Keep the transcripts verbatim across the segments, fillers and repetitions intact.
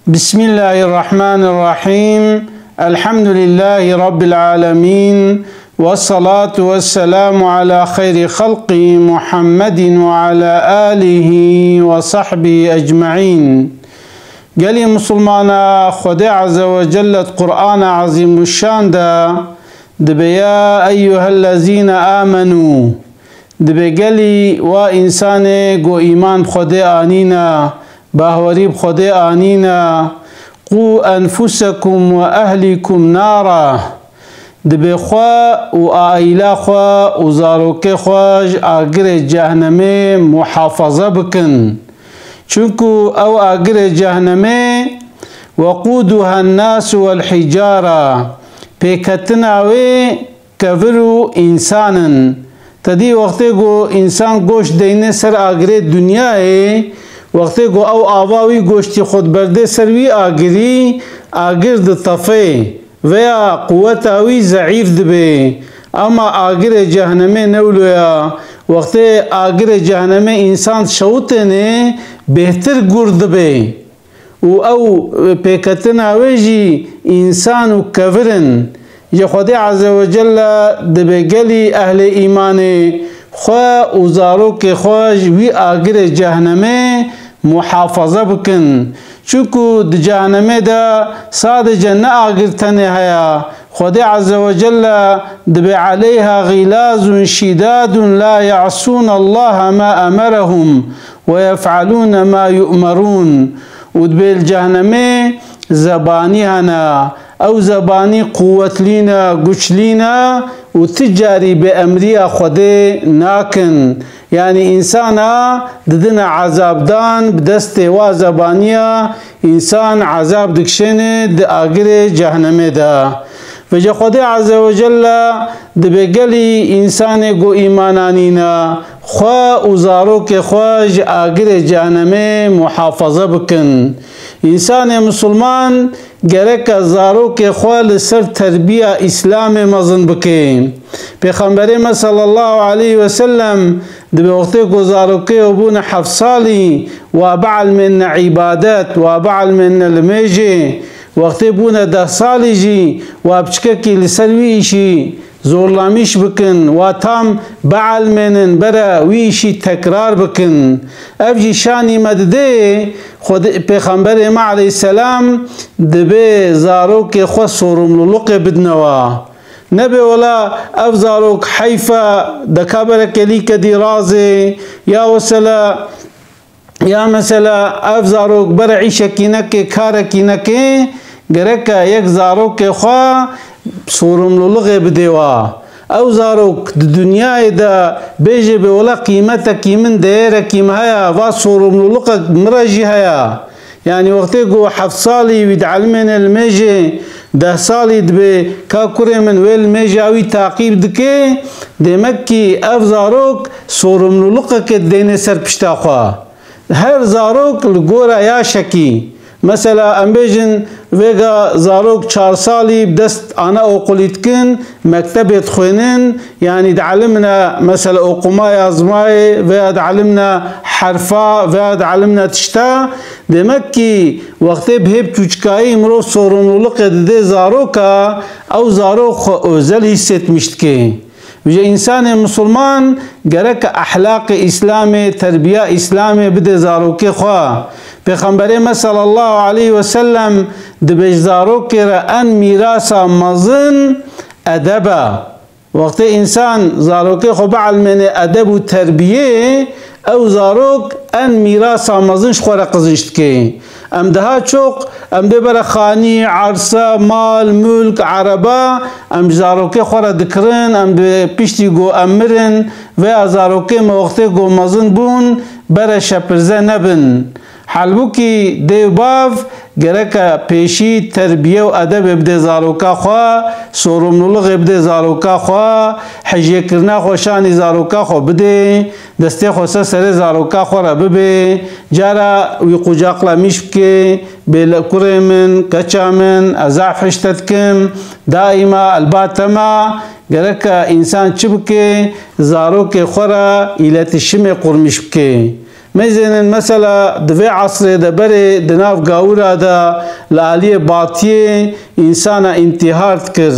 بسم الله الرحمن الرحيم. الحمد لله رب العالمين. والصلاة والسلام على خير خلقه محمد وعلى آله وصحبه أجمعين. Gelî Musulmana, Xwedê Azze ve Celle di Qur'ana Azîmuşşan de dibe, "Ya eyyuhellezîne amenû", dibe, gelî wa însanê ku îman bi Xwedê anîne, bahwerî bi Xwedê anîne, "Qû enfusekum ve ehlîkum nara", dibe xwe û aîla xwe û zarokê xwe ji agirê cehnemê muhafaza bikin. Çunku ew agirê cehnemê, "Weqûduha n-nâsu wel-hicâre", pêketina wê kevir û însan in. Te dî wextê ku însan goşt deyne ser agirê dinyayê, wextê ku ew ava wî goştî xwe diberde ser wî agirî, agir ditefe. Veya quweta wî zeîf dibe. Ema agirê cehnemê ne wilo ya. Wextê agirê cehnemê însan şewitêne, bêhtir gur dibe. Û ew pêketina wê jî însan û kevir in. Ji Xwedê Azze ve Celle dibe gelî ehlê îmanê xwe û zarokê xwe ji wî agirê cehnemê muhafaza bikin. Çunku di cehnemê de sadece ne agir tenê heye. Xwedê Azze ve Celle dibe, "Aleyha xîlazun şîdadun la ya'sûn Allaha ma emerehum ve yef'alûne ma yu'merûn." Û dibe li cehnemê zebanî hene. Ew zebanî quwetlî ne, guçlî ne û ti carî bêemriya Xwedê nakin. Yanî însana didine ezabdan bi destê wa zebaniya, însan ezab dikişêne di agirê cehnemê de. Vêca Xwedê Azze ve Celle dibe gelî însanê ku îman anîne, xwe û zarokê xwe ji agirê cehnemê muhafaza bikin. Însanê misilman gereke zarokê xwe li ser terbiya Îslamê mezin bike. Pêxemberê me sallallahu aleyhi ve sellem dibe wextê ku zarokê wê bûne heft salî, wa bielmêne îbadet, wa bielmêne limêjê, wextê bûne deh salî jî, wa piçkekî li ser wî îşî zorlamîş bikin, wa tam bielmênin, bere wî îşî tekrar bikin. Ev jî şanî me dide, Xwedê, Pêxemberê me aleyhisselam dibe zarokê xwe sorumluluqê bidine wa. Nebe wela ev zarok heyf e, deka bere kelîke dî razê, ya wesela, ya mesela ev zarok bere îşekî neke, karekî neke, gereke yek zarokê xwe sorumluluğê bidê wa. Ew zarok di dinyayê de bêje bê wela qîmetekî min, değerekî min heye, va sorumluluqek min re jî heye. Yanî wextê ku heft salî wî dielmêne limêjê, deh salî dibe, ka kurê min wê limêja wî taqîb dike, demek kî ev zarok sorumluluqeke didêne ser pişta xwe. Her zarok li gora yaşekî. Mesela em bêjin vêga zarok çar salî bi dest anaokulî dikin, mektebê dixwênin, yanî dielimne mesela okuma yazmayê veya dielimne herfa veya dielimne tişta. Demek kî wextê bi hê biçûçikayî mirov sorumluluqê dide zaroka, ew zarok xwe ozel hîsetmîş dike. Vêca însanê misilman gereke ehlaqê Îslamê, terbiya Îslamê bide zarokê xwe. Pêxemberê me sallallahu aleyhi ve sellem dibe ji zarokê re en mîrasa mezin edeb e. Wextê însan zarokê xwe bielmêne edeb û terbiyê, ew zarok en mîrasa mezin ji xwe re qizîş dike. Em daha çok, em dê bere xanî, erse, mal, mulk, ereba, em ji zarokê xwe re dikirin, em dê piştî ku em mirin, veya zarokê me wextê ku mezin bûn, bere şepirze nebin. Halbûkî dê û bav gereke pêşî terbiye û edebê bide zaroka xwe, sorumluluğê bide zaroka xwe, hejiyekirina xwe şanî zaroka xwe bide, destê xwe ser serê zaroka xwe re bibe, cara wî qucaqlemîş bike, bê li kurê min, keça min, ez zaf hişte dikim, daîma elba te me, gereke însan çi bike, zarokê xwe re îletişimê qurmîş bike. Meyzênin mesela di vê esrê de berê di nav gawira de li aliyê batiyê însana întîhar dikir.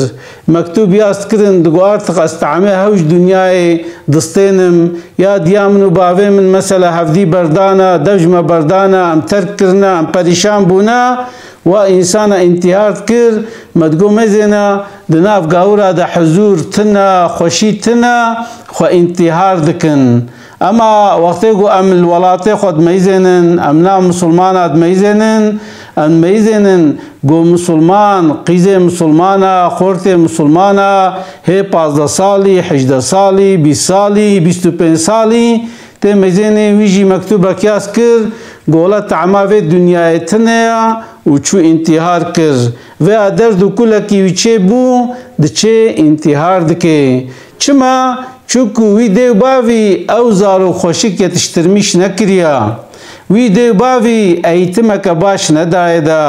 Mektûb yaz dikirin, digot, artiq ez tehmê hew ji dinyayê distênim. Ya diya min û bavê min mesela hevdî berdana, dev ji me berdana, em terk kirine, em perîşan bûne. Wa însana întîhar dikir, me digot meyzêne di nav gawira de huzûr tine, xweşî tine, xwe întîhar dikin. Ema wextê ku em li welatê xwe dimeyzênin, em nav misilmana dimeyzênin, em dimeyzênin ku misilman, qîzê misilmana, xortê misilmana, hê pazdeh salî, hejdeh salî, bîst salî, bîst û pênc salî, tê meyzênê wî jî mektûbek yaz kir, ku wela tehma vê dinyayê tine ya û çû întîhar kir. Veya derd û kulekî wî çêbû, diçê întîhar dike. Çima? Çunku wî dê û bavî ew zarok xweşik yetiştirmîş nekiriya. Wî dê û bavî eğitimeke baş nedaye de,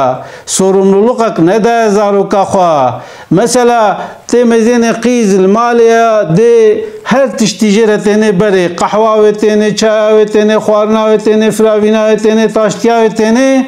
sorumlulukek nedaye zaroka xwe. Mesela, tê meyzênê qîz li malê ya, dê her tiştî jê re tênê berê, qehwa wê tênê, çaya wê tênê, xwarina wê tênê, firavîna wê tênê, taştiya wê tênê.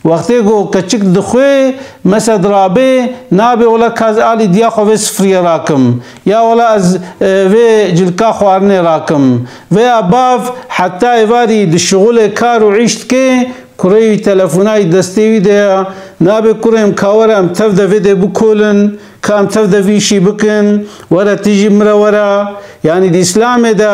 Wextê ku keçik dixwê, mesela dirabê, nabê wela ka ez alî diya xwe vê sifriyê rakim. Ya wela ez, e, vê cilka xwarinê rakim. Veya bav heta êvarî di şixulê kar û îş dike, kurê wî telefona yî destê wî de ya. Nabê kurê min ka were em tev de vê dê bikolin, ka em tev de vî îşî bikin, were tî jî min re were. Yanî di Îslamê de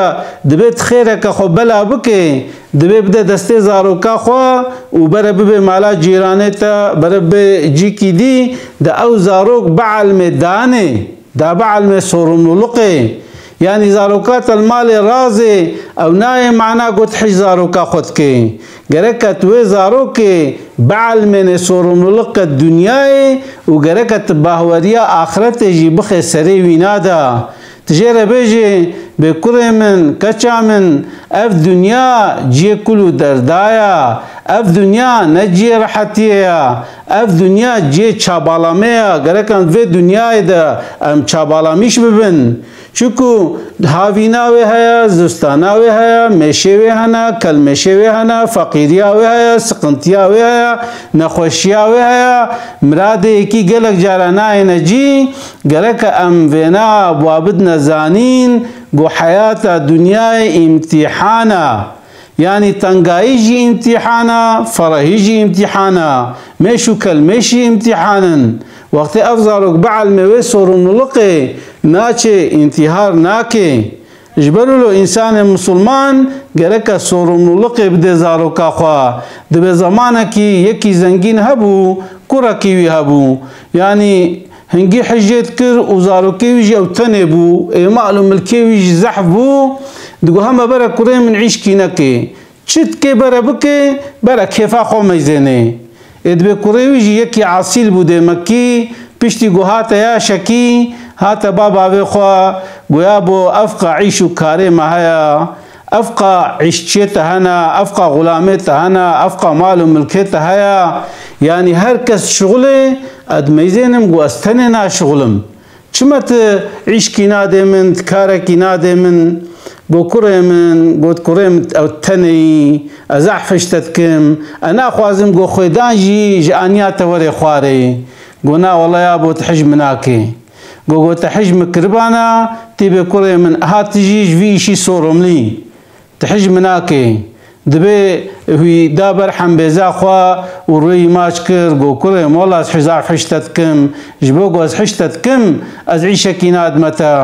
dibe tu xêreke xwe bela bike, dibe bide destê zaroka xwe û bere bibe mala cîranê te, bere bibe cîkî dî, de ew zarok bielmê danê, da bielmê sorumlulukê. Yanî zaroka te li malê razê, ew nayê mana ku tu hij zaroka xwe dikê. Gereke tu wê zarokê bielmênê sorumlulukê dinyayê û gereke tu bahweriya axretê jî bixê serê wîna de. Tu jê re bêjê, bê kurê min, keça min, ev dinya cihê kul û derda ya, ev dinya ne cihê rehetiyê ya, ev dinya cihê çabalamê ya, gerek em vê dinyayê de em çabalamîş bibin. Çunku havîna wê heye, zivstana wê heye, mêşê wê hene, kelmêşê wê hene, feqîriya wê heye, siqintiya wê heye, nexweşiya wê heye, miradê yekî gelek cara nayêne cî, gereke em vêna wa bidine zanîn, ku heyata dinyayê îmtîhan e. Yanî tengayî jî îmtîhan e, ferehî jî îmtîhan e, mêş û kelmêş jî îmtîhan in. Wextê ev zarok bielmê wê sorumlulukê, naçê întîhar nake. Ji ber wilo însanê misilman gereke sorumlulukê bide zaroka xwe. Dibe zemanekî yekî zengîn hebû, kurekî wî hebû. Yanî hingî hij jê dikir û zarokê wî jî ew tenê bû. Ê mal û milkê wî jî zehf bû. Digot, heme bere kurê min îşkî neke. Çi dikê bere bike, bere kêfa xwe meyzênê. Ê dibê kurê wî jî yekî esîl bû dê Mekkî, piştî ku hate yaşekî, hate ba bavê xwe, goya bo ev qa îş û karê me heye, ev qa îşçiyê te hene, ev qa xulamê te hene, ev qa mal û milkê te heye. Yanî her kes şixulê, ez dimeyzênim ku ez tenê naşixulim. Çima tu îşkî nadê min, tu karekî nadê min? Got, kurê min, got, kurê min, ew tenê yî, ez zehf hişt te dikim, ez naxwazim, got, xwêdan jî ji aniya te were xwarê. Got, na wela yabo, tu hij min nake. Got, got, te hij min kiribana, tê bê kurê min, ha tu jî ji vî îşî sorumlî. Tu hij min nake. Dibê wî da ber hembêza xwe û rûyê wî maç kir, got, kurê min, wela ez zehf hişt te dikim, ji bo ku ez hişt te dikim, ez îşekî nadime te.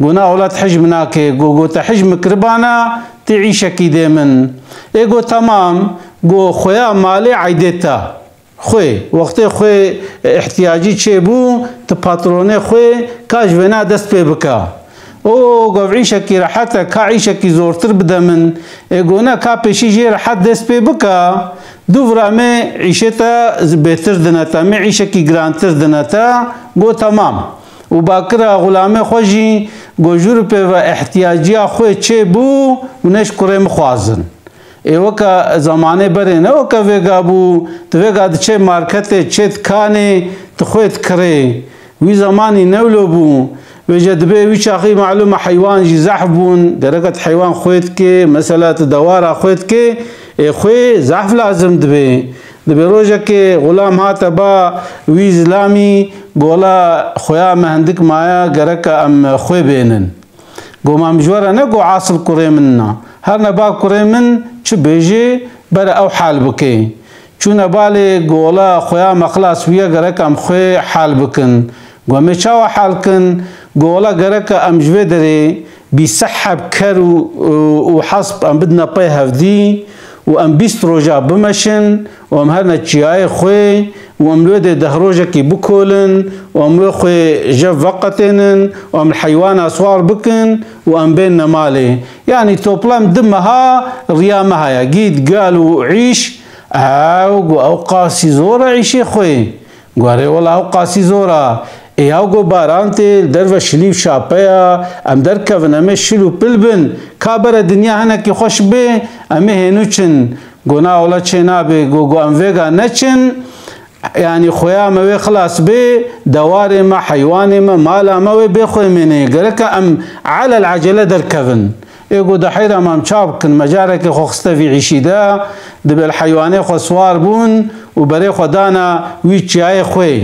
Got, na wela tu hij min nake. Got, got, te hij min kiribana, tê îşekî dê min. Ê got, temam, got, xuya malê eydê te. Xwê, wextê xwê ihtiyacî çêbû, tu patronê xwê ka ji vêna dest pê bike. O, gov îşekî rehet e, ka îşekî zortir bide min. Ê gona ka pêşî jê rehet dest pê bike. Dûvra me îşê te bêtir dine te, me îşekî girantir dine te. Got, temam. Û bakira xulamê xwe jî got, jûr pê ve ihtiyaciya xwe çêbû û neş kurê min xwazin. Ê weke zemanê berê ne weke vêga bû, tu vêga diçê marketê, çê dikanê, tu xwê dikirê. Wî zemanî ne wilo bû. Vêce dibê wî çaxî malûm e heywan jî zehf bûn, gereke tu heywan xwê dikê, mesela tu dewara xwê dikê, Ê xwê zehf lazim dibe. Dibê rojekê xulam hate ba wî zilamî, gola xwêya me hindik maye, gereke em xwê bênin. Go, ma min ji we re ne go asil kurê min na. Her ne ba kurê min çi bêjê, bere ew hal bike. Çûne balê, gola xwêya me xilas bûye, gerek em xwê hal bikin. Go, em ê çawa hal kin? Go, wela gereke em ji vê derê bîst sed heb ker û, û, û hesp em bidine pey hevdî û em bîst roja bimeşin û em herne çiyayê xwê û em li wê dê deh rojekî bikolin û em wê xwê jev veqetênin û em li heywana swar bikin û em bênine malê. Yanî toplem du meha riya me heye. Gît, gel û îş, ew go ew qasî zor e îşê xwê. Go, erê wela ew qasî zor a. Ê, ew go baran tê, li derve şilî û şape ya, em derkevin, em ê şil û pil bin. Ka bere dinya hinekî xweş bê, em ê hênû çin. Go, na wela çê nabe. Go, go em vêga neçin. Yanî xwêya me wê xilas bê, dewarê me, heywanê me, mala me wê bê xwê mênê. Gereke em alel ecele derkevin. Ê go, de heyra, ma em ça bikin? Me carekê xwe xiste vî îşî de, dibê li heywanê xwe swar bûn û berê xwe dana wî çiyayê xwê.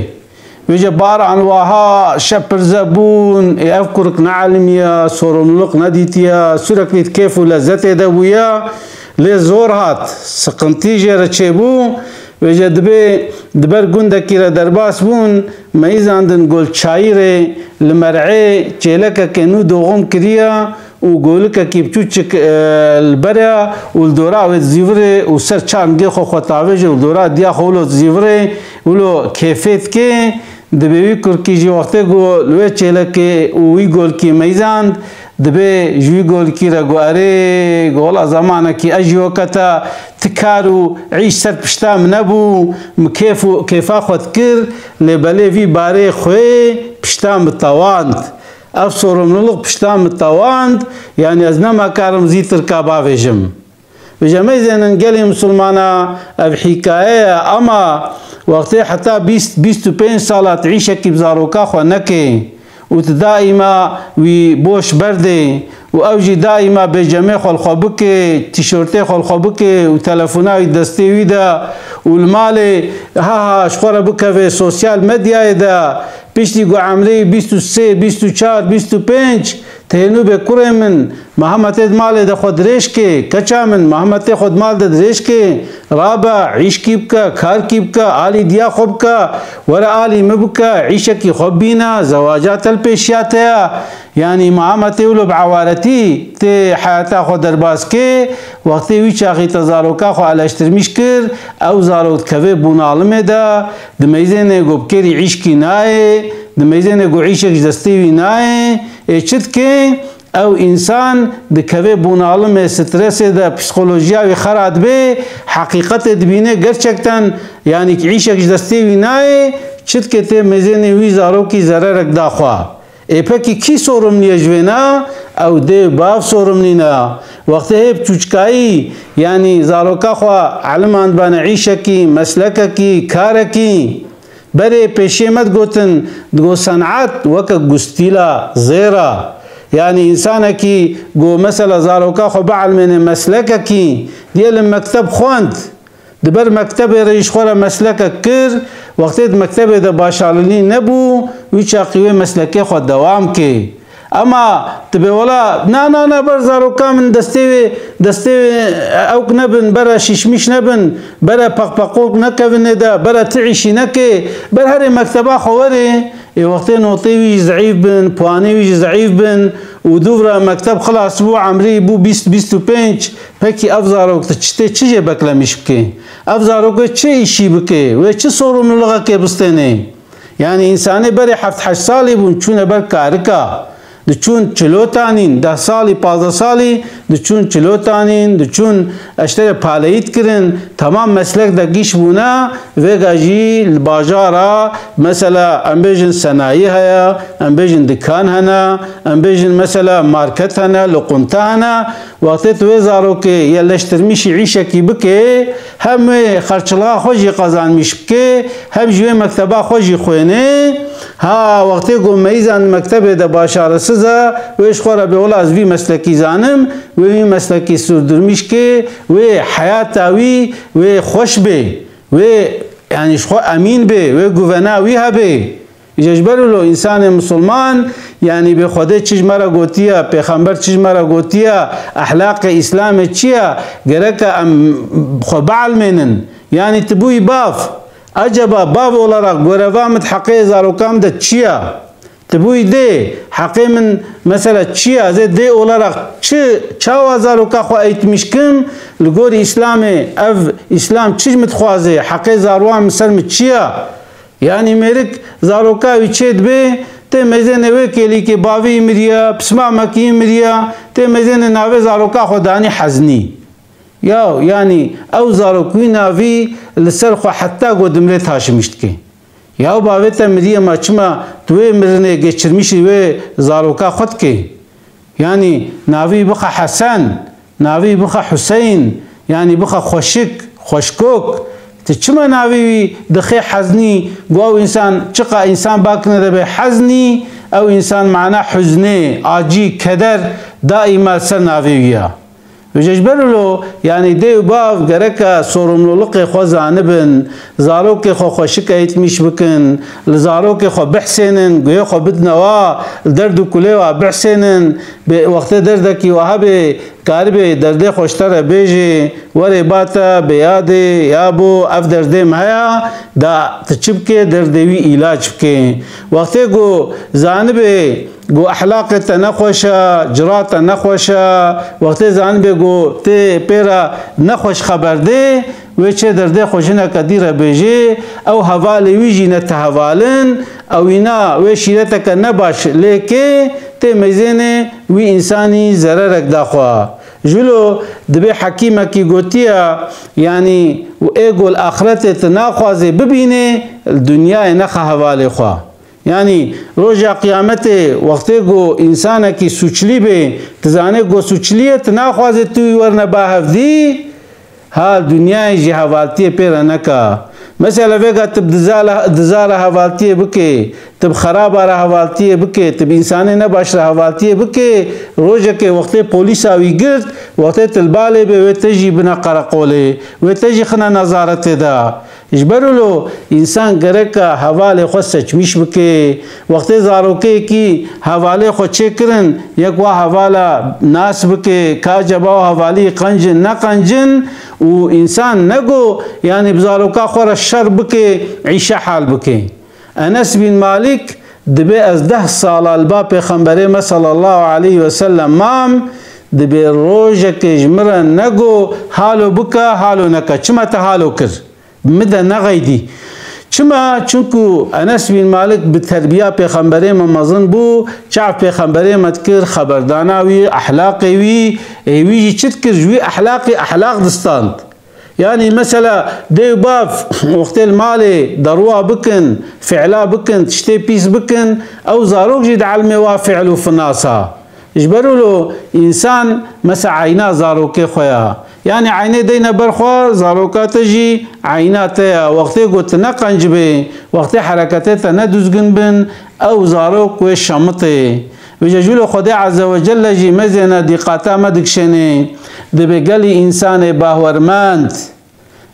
Vêce baran waha şepirze bûn, ê ev kurik ne elimî ya, sorumluluk nedîtiye, sürekli di kêf û lezzetê de bûye, lê zor hat, siqintî jê re çêbû. Vêce dibê di ber gundekî re derbas bûn, meyzandin gol çayîrê, li mer'ê çêlekeke nû doxum kiriye, û golikekî biçûçik, e, li ber e û li dora wê dizîvirê û ser çar nigê xwe xwe tavêje û li dora diya xwe wilo dizîvirê, wilo kêfê dike. Dibê wî kurkî jî wextê ku li wê çêlekê û wî golkî meyzand, dibê ji wî golkî re got, "Erê, got, wela zemanekî ez jî weke te ti kar û îş ser pişta min nebû, min kêf û kêfa xwe dikir, lê belê vî barê xwê pişta min tewand." Ev sorumluluk pişta min tewand, yanî ez nema karim zîtir ka bavêjim. Vêce meyzênin gelê misilmana ev hîkaye ye, ama wextê heta bîst, bîst û pênc sala tu îşekî bi zaroka xwe neke û tu daîma wî boş berdê û ew jî daîma bê cemê xwe li xwe bike, tîşortê xwe li xwe bike û telefona wî destê wî de û li malê ha ha ji xwe re bikeve sosyal medyayê de, Piştî ku emrê bîst û sê, bîst û çar, bîst û pênc, tê nû bê kurê min, Mihemetê di malê de xwe dirêj kê, keça min, Mihemetê xwe di mal de dirêj kê, rabe, îşkî bike, karkî bike, alî diya xwe bike, were alî min bike, îşekî xwe bîne, zewaca te li pêşiya te ye. Yanî Mihemetê wilo bi ewaretî tê heyata xwe derbas kê, wextê wî çaxî te zaroka xwe eleştirmîş kir, ew zarok dikeve bunalimê de, Di meyzênê ku bi kêrî îşkî nayê, di meyzênê ku îşek ji destê wî nayê, ê çi dike? Ew însan dikeve bunalimê, stresê de, psîkolojiya wî xera dibe, heqîqetê dibîne, gerçekten, yanî îşek ji destê wî nayê, çi dike tê meyzênê wî zarokî zererek da xwe. Ê pekî kî sorumlî ye ji vê ne? Ew dê û bav sorumlî ne. Wextê hê bi çûçikayî, yanî zaroka xwe elimandibane îşekî, meslekekî, karekî. Berê pêşiyê me digotin, digot senet weke gustîla zêr e. Yanî însanekî ku mesela zaroka xwe bielmêne meslekekî, diye li mekteb xwend. Di ber mektebê re jî ji xwe re meslekek kir, wextê di mektebê de başarlî nebû, wî çaxî wê meslekê xwe dewam kê. Ema tu bê wela, na, na, na, ber zaroka min destê wê, destê wê ewk nebin, bere şîşmîş nebin, bere peqpeqok nekevin ê de, bere ti îşî nekê, ber herê mekteba xwe werê. Ê wextê notê wî jî zeîf bin, puanê wî jî zeîf bin û dûvra mekteb xilas bû, emrî bû bîst, bîst û pênc, pekî ev zarok tu çi tê çi jê beklemîş bikê? Ev zarok wê çi îşî bikê? Wê çi sorumlulixekê bistênê? Yanî însanê berê heft heşt salî bûn, çûne ber karika. Diçûn çilotanîn, deh salî, pazdeh salî, diçûn çilotanîn, diçûn eşterê paleyî dikirin, temam meslek de gîş bûne, vêga jî li bajara, mesela, em bêjin senayî heye, em bêjin dikan hene, em bêjin, mesela, market hene, loqunte hene. Wextê tu wê zarokê yeleştirmîşî îşekî bikê, hem wê xerçila xwe jî qezanmîş bikê, hem jî wê mekteba xwe jî xwênê. Ha, wextê ku meyîzan mektebê de başarisiz e, wê ji xwe re bê, wela ez vî meslekî zanim, wê vî meslekî sûrdirmîş kê, wê heyata wî, wê xweş bê, wê, yanî ji xwe emîn bê, wê guvena wî hebê. Ji ber wilo însanê misilman, yanî bê Xwedê çi ji me re gotiye, pêxember çi ji me re gotiye, ehlaqê Îslamê çi ye, gereke em xwe bielmênin. Yanî tu bûyî bav, Eceba bav olarak goreva min di heqê zaroka min de çi ye? Tu bûyî dê, heqê min mesela çi ye? Ez ê dê olarak çi, çawa zaroka xwe eğitmiş kim? Li gorî Îslamê, ev Îslam çi ji min dixwaze? Heqê zaroka min ser min çi ye? Yanî mêrik zaroka wî çê dibe, tê meyzênê wê kêlîkê bavî miriye, pismamekî miriye, tê meyzênê navê zaroka xwe danî heznî. Yaw, yanî ew zarok wî navî li ser xwe heta ku dimrê taşimîş dike. Yaw bavê te miriye, ma çima tu wê mirinê geçirmîşî wê zaroka xwe dike? Yanî navî bixe Hesen, navî bixe Huseyn, yanî bixe xweşik, xweşkok. Tu çima navî wî dixê heznî? Got ew însan, çiqa însan bakine de bê heznî, ew însan mana huznê, acî, keder, daîma ser navê wî ya. Ji ber wilo, yanî dê û bav gereke sorumlulukê xwe zanibin, zarokê xwe xweşik eğitmiş bikin, li zarokê xwe bihsênin, guhê xwe bidine wa, li derd û kulê wa bihsênin, bê wextê derdekî wa hebê, karibê derdê xwe ji te re bêjê, werê ba te, bê yadê, yabo, ev derdê min heye, da tu çi bikê, derdê wî îlac bikê. Wextê ku zanibê, Got, ehlaqê te nexweş e, cira te nexweş e, wextê zanibê got, tê pê re nexweş xeber dê, wê çê derdê xwe jineke dî re bêjê, ew hevalê wî jî ne ti heval in, ew îna wê şîreteke nebaş lê kê, tê meyzênê wî însanî zererek da xwe. Jilo dibê hekîmekî gotiye, yanî û ê gol axretê tu naxwazê bibînê, li dinyayê nexe hevalê xwe. Yanî roja qiyametê wextê ku însanekî sûclî bê, tu zanê ku sûclî ye, tu naxwazê tu wî werne ba hevdî, ha dinyayê jî hevaltiyê pê re neke. Mesela vêga tu bi diza re, diza re hevaltiyê bikê, tu bi xeraba re hevaltiyê bikê, tu bi însanê nebaş re hevaltiyê bikê, rojekê wextê polîsa wî girt, wextê tu li balê bê, wê te jî bine qereqolê, wê te jî xine nezaretê de. Ji ber wilo însan gereka hevalê xwe seçmîş bike. Wextê zarokeyekî hevalê xwe çêkirin, yek wa hevala nas bike, ka eceba wa hevalî qenc in, ne qenc in û însan nego, yanî bi zaroka xwe re şer bike, îşe hal bike. Enes bin Malik dibê ez deh sala li ba Pêxemberê me sallallahu aleyhi ve sellem mam, dibê rojekê ji min re nego halo bike, halo neke. Çima te halo kir? Min de nexeydî. Çima? Çunku Enes bin Malik bi terbiya Pêxemberê me mezin bû, çav Pêxemberê me dikir, xeberdana wî, ehlaqê wî, ê wî jî çi dikir? Ji wî ehlaqî ehlaq distand. Yanî mesela dê û bav wextê li malê derwa bikin, fi'la bikin, tiştê pîs bikin, ew zarok jî dielmê wa fi'l û finasa. Ji ber wilo însan mesela eyna zarokê xwe ya. Yanî eynê deyne ber xwe, zaroka te jî eyna te ya. Wextê ku tu ne qenc bê, wextê hereketê te ne duzgin bin, ew zarok wê şemitê. Vêca jûlo Xwedê Azze ve Celle jî mezêne dîqata me dikşênê. Dibê gelî însanê bahwermend.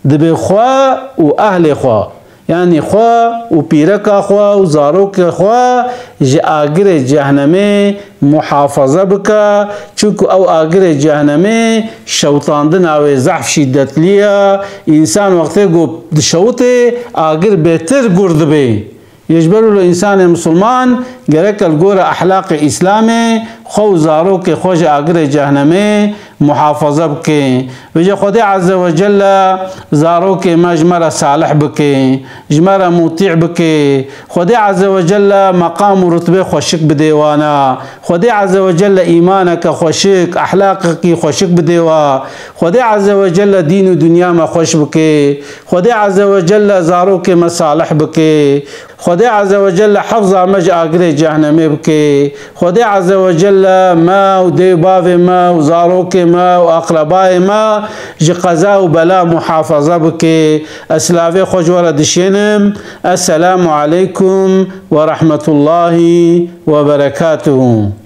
Dibê xwe û ehlê xwe, yanî xwe û pîreka xwe û zarokê xwe ji agirê cehnemê muhafaza bike, çunku ew agirê cehnemê şewitandina wê zehf şîdetlî ye. Însan wextê ku dişewitê, agir bêtir gur dibê. Ji ber wilo însanê misilman gereke li gora ehlaqê Îslamê xwe û zarokê xwe ji agirê cehnemê muhafaza bike. Vêca Xwedê Azze ve Celle zarokê me ji me re salih bike, ji me re mutî bike. Xwedê Azze ve Celle meqam û rutbê xweşik bidê wana. Xwedê Azze ve Celle îmaneke xweşik, ehlaqekî xweşik bidê wa. Xwedê Azze ve Celle dîn û dinya me xweş bike. Xwedê Azze ve Celle zarokê me salih bike. Xwedê Azze ve Celle hefza me ji agirê cehnemê bike. Xwedê Azze ve Celle me û dê û bavê me û zarokê me û aqrebayê me ji qeza û bela muhafaza bike. Ez silavê xwe ji we re dişênim. Esselamu aleykum ve rahmetullahi ve berekatuhu.